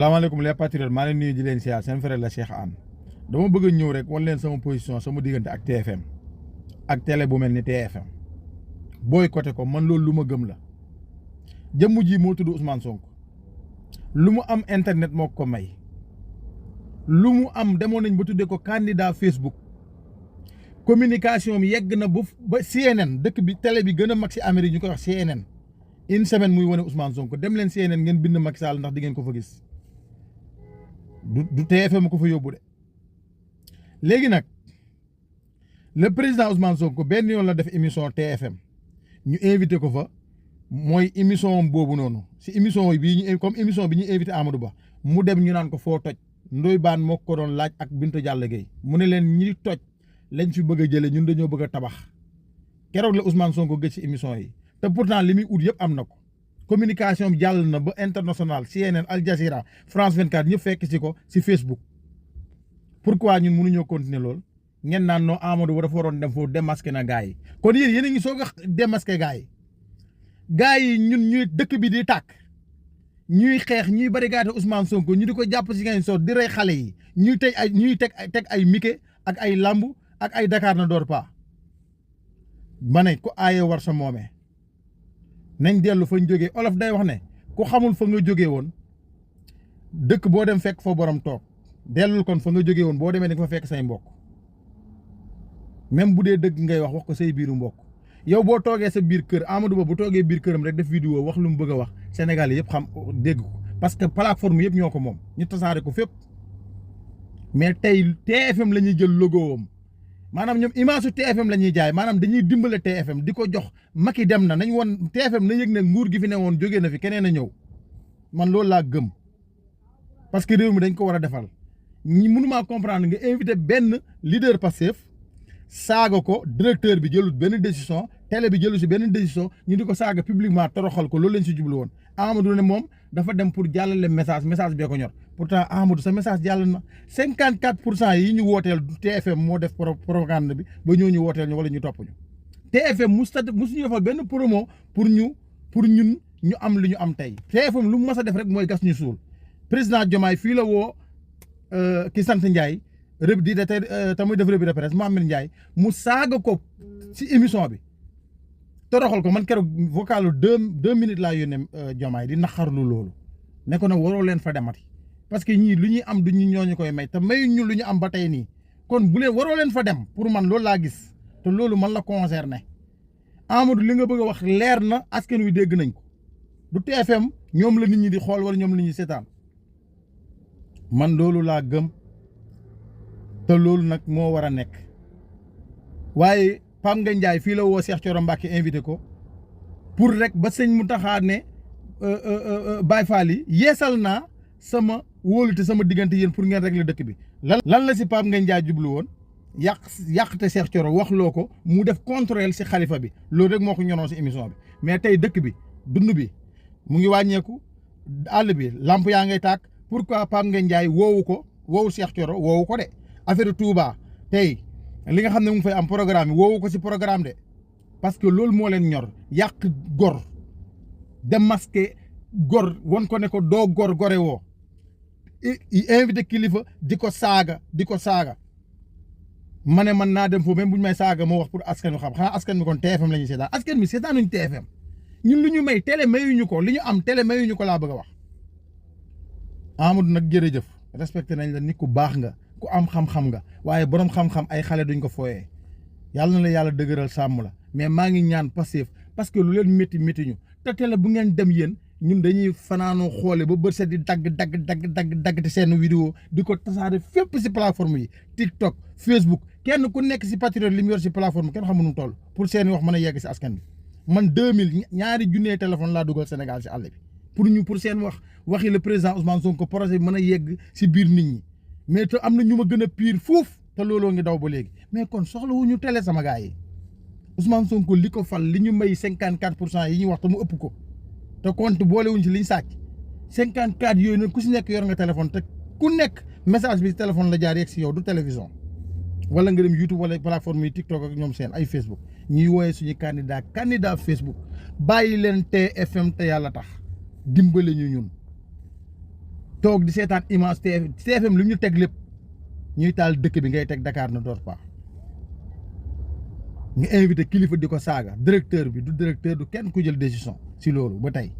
salaamaaleykum les patriotes maa leen nuyu di leen siyaar seen frère la Cheikh Anne dama bëgg a ñëw rek wan leen sama position sama diggante ak TFM ak télé bu mel ni TFM boycotté ko man loolu lu ma gëm la jëmm ji moo tudd Ousmane Sonko lu mu am internet moo ko may lu mu am demoon nañ ba tuddee ko candidat Facebook communication bi yegg na ba CNN dëkk bi télé bi gën a mag si Amérique ñu koy wax CNN une semaine muy wane Ousmane Sonko dem leen CNN ngeen bind Macky Sall ndax di ngeen ko fa gis. du TFM ko fa yóbbu de léegi nag le président Ousmane Sonko benn yoon la def émission TFM ñu invité ko fa mooy émission boobu noonu si émission bii ñu comme émission bi ñu invité Amadou Ba mu dem ñu naan ko foo toj Ndoye Bane moo ko doon laaj ak Binta Diallo Gueye mu ne leen ñi toj lañ fi bëgg a jëlee ñun dañoo bëgg a tabax keroog la Ousmane Sonko gëj si émission yi te pourtant li muy ut yëpp am na ko. communication bi jàll na ba international CNN Al Jazeera France 24 ñëpp fekk si ko si Facebook pourquoi ñun mënuñoo continuer lool ngeen naan noo Amadou Ba dafa waroon dem foofu démasqué na gars yi kon yéen a ngi soog a démasqué gars yi ñun ñuy dëkk bi di tàkk ñuy xeex ñuy barricade Ousmane Sonko ñu di ko jàpp si ngeen soot di rey xale yi ñuy teg ay mike ak ay lamb ak ay Dakar na door pa ma ne ko aaye war sa moomee nañ dellu fañ jógee olof day wax ne ku xamul fa nga jógee woon dëkk boo dem fekk fa borom toog dellul kon fa nga jógee woon boo demee da nga fa fekk say mbokk même bu dee dëgg ngay wax ko say biiru mbokk yow boo toogee sa biir kër Amadou Ba bu toogee biir këram rek def vidéo wax lu mu bëgg a wax Sénégal yëpp xam dégg ko parce que plateforme yëpp ñoo ko moom ñu tasaare ko fépp mais tey TFM la ñuy jël logo am maanaam ñoom image su TFM la ñuy jaay maanaam dañuy dimbale TFM di ko jox Macky dem na nañ woon TFM na yëg ne nguur gi fi ne woon jógee na fi keneen a ñëw man loolu laa gëm parce que réew mi dañ ko war a defal ñi mënumaa comprendre nga invité benn leader Pastef saaga ko directeur bi jëlut benn décision télé bi jëlu si benn décision ñu di ko saaga publiquement toroxal ko loolu lañ si jublu woon Amadou ne moom dafa dem pour jàllale message bee ko ñor pourtant Amadou sa message jàll na 54% yi ñu wooteel TFM moo def propagande bi ba ñoo ñu wooteel ñu wala ñu topp ñu TFM musuñu defal benn promo pour ñun ñu am li ñu am tey TFM lu mu mas a def rek mooy gas ñu suul président Diomaye fii la woo ki sant Ndiaye rëb di te muy def revue de presse Mohamed Ndiaye mu saaga ko si émission bi toroxal ko man keroog vocalu deux minutes laa yónnee Diomaye di naqarlu loolu ne ko nag waroo leen fa demati parce que ñii lu ñuy am du ñu ñooñu koy may te mayuñ ñu lu ñu am ba tey nii kon bu leen waroo leen fa dem pour man loolu laa gis te loolu man la concerné Amadou li nga bëgg a wax leer na askan wi dégg nañ ko du TFM ñoom la nit ñi di xool wala ñoom la ñuy seetaan man loolu laa gëm te loolu nag moo war a nekk waaye Pam nga Ndiaye fii la woo Cheikh Thioro Mbacké invité ko pour rek ba sëñ Mountakha ne Baye Fall yi yeesal naa sama wóolute sama diggante yéen pour ngeen régler dëkk bi lan la si Pam nga Ndiaye jublu woon yàqte Cheikh Thioro wax loo ko mu def contrôle si xalifa bi loolu rek moo ko ñoroon si émission bi mais tey dëkk bi dund bi mu ngi wàññeeku àll bi lamp yaa ngay tàkk pourquoi Pam nga Ndiaye woowu Cheikh Thioro woowu ko de affaire Touba tey li nga xam ne mu ngi fay am programme yi woowu ko si programme de parce que loolu moo leen ñor yàq gor démasqué gor won ko ne ko doo gore woo invité kilifa di ko saaga ma ne man naa dem foofu même bu ñu may saaga moo wax pour askan wi xam xanaa askan wi kon TFM la ñuy seetaan askan wi seetaanuñ TFM ñun lu ñu may télé mayuñu ko li ñu am télé mayuñu ko laa bëgg a wax Amadou nag jërëjëf respecté nañ la nit ku baax nga ku am xam-xam nga waaye borom xam-xam ay xale duñ ko fooyee yàlla na la yàlla dëgëral sàmm la mais maa ngi ñaan Pastef parce que lu leen métti ñu te télé bu ngeen dem yéen ñun dañuy fanaanoo xoole ba bët set di dagg te seen vidéo di ko tasaare fépp si plateforme yi TikTok Facebook kenn ku nekk si patriote li mu yor si plateforme kenn xamu nu toll pour seen wax mën a yegg si askan bi man 2000 ñaari junnee téléphone laa dugal Sénégal si àll bi pour seen waxi le président Ousmane Sonko projet bi mën a yegg si biir nit ñi mais te am na ñu ma gën a pire fuuf te looloo ngi daw ba léegi mais kon soxla wu ñu télé sama gars yi Ousmane Sonko li ko fal li ñu may 54% yi ñuy wax te mu ëpp ko te compte boolewuñ ci liñ sàcc 54 yooyu nag ku si nekk yor nga téléphone te ku nekk message bi téléphone la jaar yegg si yow du télévision wala nga dem YouTube wala plateforme yi TikTok ak ñoom seen ay Facebook ñuy wooyee suñu candidat Facebook bàyyi leen TFM te yàlla tax dimbale ñu ñun toog di seetaan image TFM lu ñu teg lépp ñuy taal dëkk bi ngay teg Dakar ne dort pas nga invité kilifa di ko saaga directeur bi du directeur du kenn ku jël décision si loolu ba tey